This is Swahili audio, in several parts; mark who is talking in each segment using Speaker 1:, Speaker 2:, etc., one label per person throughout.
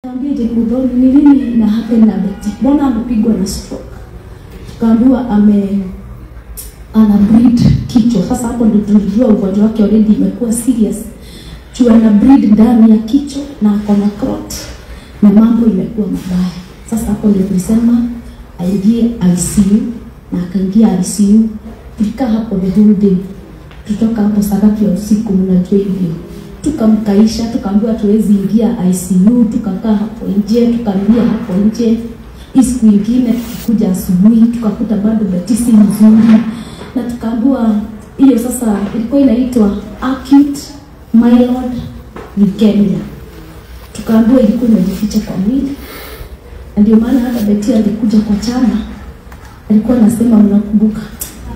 Speaker 1: Kaambia je, Muthoni ni nini na happen na Betty? Mbona amepigwa na stroke? Tukaambiwa ana bleed kichwa. Sasa hapo ndio tulijua ugonjwa wake already imekuwa serious. Juu ana bleed ndani ya kichwa na ako na clot na mambo imekuwa mabaya. Sasa hapo ndio tulisema aingie ICU na akaingia ICU. Tulikaa hapo the whole day. Tutoka hapo saa 3 ya usiku, mnajua hivyo. Tukamkaisha, tukaambiwa tuwezi ingia ICU, tukakaa hapo nje, tukarudia hapo nje. Siku nyingine tukikuja asubuhi tukakuta bado Betty si mzuri, na tukaambiwa hiyo sasa ilikuwa inaitwa acute myeloid leukemia. Tukaambiwa ilikuwa imejificha kwa mwili. Na ndio maana hata Betty alikuja kwa chama, alikuwa anasema, mnakumbuka,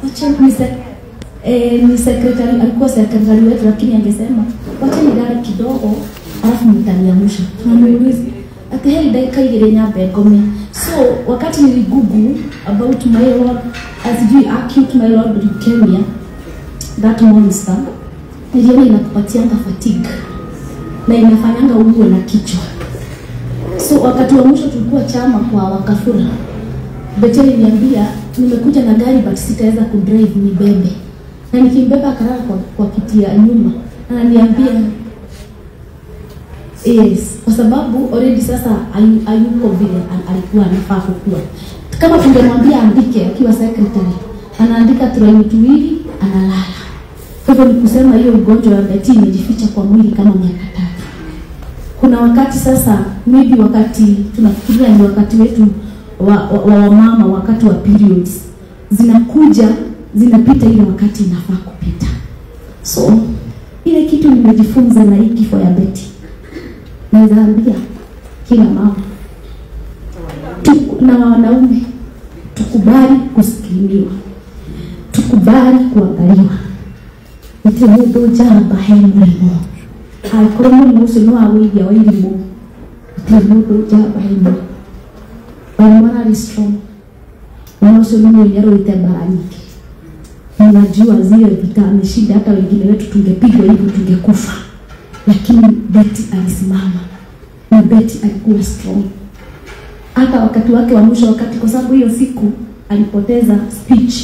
Speaker 1: acha ni secretary, alikuwa secretary wetu, lakini angesema wacha nilale kidogo alafu mtaniamsha. Tunamuuliza ati heri dakika igire nyambe ngome. So wakati niligoogle about myeloid, asijui acute myeloid leukemia, that monster, niliona inakupatianga fatigue na inafanyanga uwe na kichwa. So wakati wa mwisho tulikuwa chama kwa Wakafura, Betty aliniambia nimekuja na gari but sitaweza kudrive, nibebe. Na nikimbeba akalala kwa kiti ya nyuma. Ananiambia yes, kwa sababu already sasa hayuko vile alikuwa anafaa kukua. Kama tungemwambia andike akiwa secretary, anaandika tulaini tuwili, analala. Kwa hivyo ni kusema hiyo ugonjwa wa Betty imejificha kwa mwili kama miaka 3. Kuna wakati sasa, maybe wakati tunafikiria ni wakati wetu wa mama, wakati wa periods zinakuja, zinapita ile wakati inafaa kupita. So ile kitu nimejifunza na hii kifo ya Betty, naweza ambia kila mama na wanaume, tukubali kusikiliwa, tukubali kuangaliwa. Gũtirĩ mũndũ njamba he mũrimũ, angĩkorwo mũrimũ ũcio nĩ wa wĩiria wa irimũ, gũtirĩ mũndũ njamba he mũrimũ. Wairimũ ararĩ strong, mwana ũcio nĩ mũini arũĩte mbara nyingĩ. Ninajua zile vita ameshinda, hata wengine wetu tungepigwa hivyo tungekufa, lakini Betty alisimama na Betty alikuwa strong hata wakati wake wa mwisho, wakati kwa sababu hiyo siku alipoteza speech.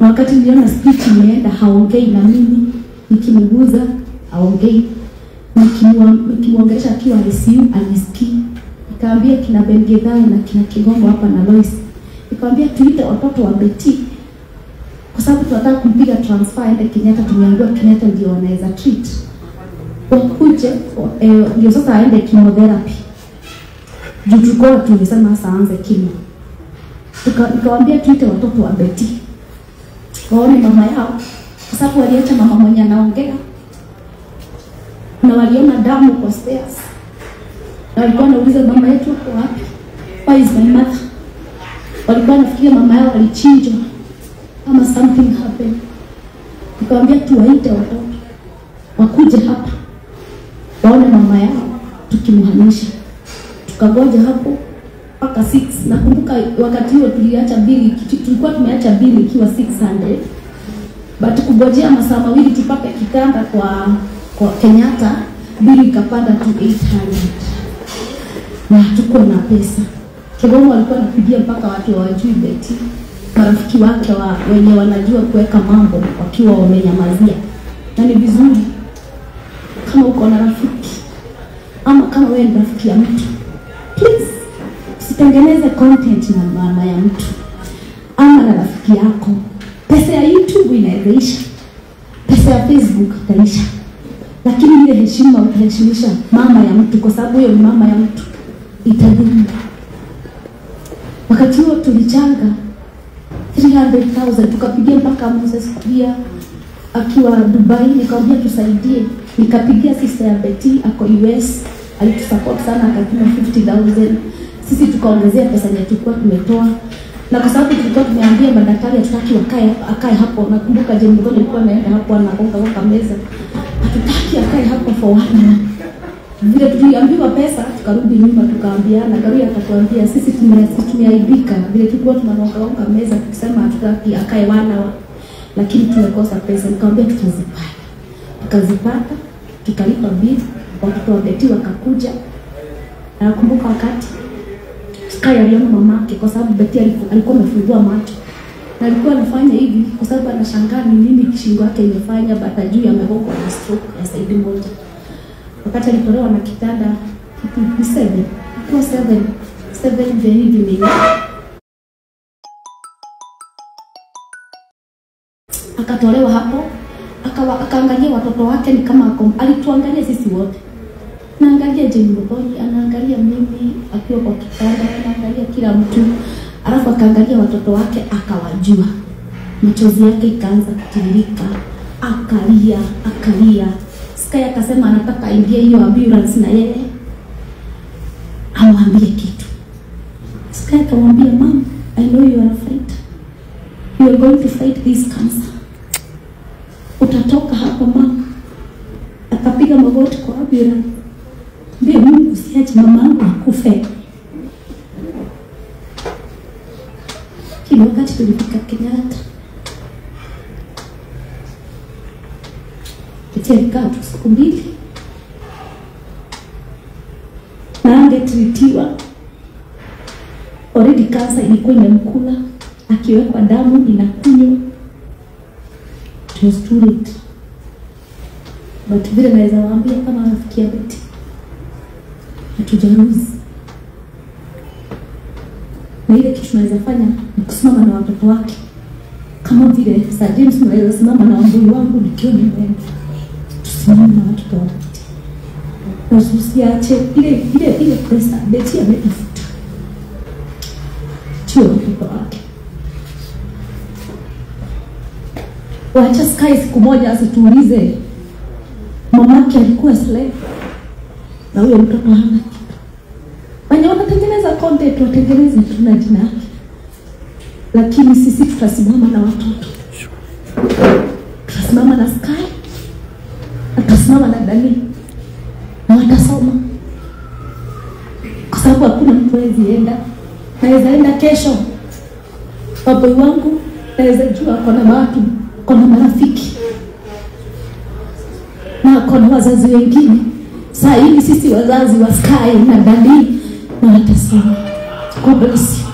Speaker 1: Na wakati niliona speech imeenda, haongei na mimi, nikimguza haongei, nikimwongelesha akiwa ICU anisikii. Nikaambia kina Ben Githae na kina Kigongo hapa na Lois, nikamwambia tuite watoto wa Betty kwa sababu tunataka kumpiga transfer aende Kenyatta. Tumeambiwa Kenyatta ndio wanaweza treat, wakuje ndio sasa aende chemotherapy. Juu tulikuwa tumesema sasa aanze chemo. Nikawaambia tuite watoto wa Betty waone mama yao, kwa sababu waliacha mama mwenye anaongea na waliona damu kwa stairs, na walikuwa wanauliza mama yetu uko wapi, where is my mother? Walikuwa wanafikiria mama yao alichinjwa ama something happened. Nikamwambia tuwaite watoto wakuje hapa waone mama yao tukimhamisha. Tukangoja hapo mpaka 6. Nakumbuka wakati huo tuliacha bili, tulikuwa tumeacha bili ikiwa 600, but kungojea masaa mawili tupate kitanda kwa Kenyatta, bili ikapanda to 800 na hatukuwa na pesa. Kigongo alikuwa anapigia mpaka watu hawajui Betty, marafiki wake wenye wanajua kuweka mambo wakiwa wamenyamazia. Na ni vizuri kama uko na rafiki ama kama wewe ni rafiki ya mtu, please usitengeneze content na mama ya mtu ama na rafiki yako. Pesa ya YouTube inaisha, pesa ya Facebook itaisha, lakini ile heshima utaheshimisha mama ya mtu, kwa sababu hiyo ni mama ya mtu, itadumu. Wakati huo tulichanga 300,000, tukapigia mpaka Moses pia akiwa Dubai, nikamwambia tusaidie. Nikapigia sister ya Betty ako US, alitusupport sana, akatuma 50,000. Sisi tukaongezea pesa yenye tulikuwa tumetoa, na kwa sababu tulikuwa tumeambia madaktari hatutaki akae hapo. Nakumbuka Jane Muthoni alikuwa anaenda hapo anagonga gonga meza, hatutaki akae hapo for 1 hour. Vile tuliambiwa pesa, tukarudi nyuma tukaambiana, Garuya akatuambia sisi tumeaibika vile tulikuwa tunagonga gonga meza tukisema hatutaki akae 1 hour, lakini tumekosa pesa. Nikamwambia tutazipata. Tukazipata, tukalipa bill, watoto wa Betty wakakuja. Nakumbuka wakati Sky aliona mamake, kwa sababu Betty alikuwa amefungua macho. Na alikuwa anafanya hivi kwa sababu anashangaa ni nini shingo yake imefanya, but ajui amegongwa na stroke ya side moja. Wakati alitolewa na kitanda kitu 7, ilikuwa 7 the evening. Akatolewa hapo, akaangalia watoto wake ni kama alituangalia sisi wote. Naangalia Jane Muthoni, anaangalia mimi akiwa kwa kitanda, anaangalia kila mtu. Alafu akaangalia watoto wake akawajua. Machozi yake ikaanza kutiririka, akalia, akalia. Sky akasema anataka aingie hiyo ambulance na yeye amwambie kitu. Sky akamwambia, "Mom, I know you are a fighter. You are going to fight this cancer. Utatoka hapa mama." Akapiga magoti kwa ambulance. Mbie Mungu usiache mamangu akufe. Kila wakati tulifika Kenyatta, Betty alikaa tu siku 2 na angetritiwa. Already cancer ilikuwa imemkula, akiwekwa damu inakunywa. It was too late. But vile naweza waambia kama rafiki ya Betty, hatujaruzi. Na ile kitu tunaweza fanya ni kusimama na watoto wake. Kama vile Sir James naweza simama na wambui wangu nikiwa nimeenda. Tusimame na watoto wa Betty. Na tusiache ile pesa Betty ametafuta. Tuwe watoto wake. Wacha Sky siku moja asituulize mamake alikuwa slave na huyo mtoto hana kitu. Wenye wanatengeneza content watengeneze tu na jina yake. Lakini sisi tutasimama na watoto. Tutasimama na Sky, tutasimama na Dani, na watasoma. Kwa sababu hakuna mtu hawezi enda. Naweza enda kesho. Baboi wangu naweza jua kuna watu, kuna marafiki na kuna wazazi wengine. Saa hii sisi wazazi wa Sky na Dani na watasoma. God bless you.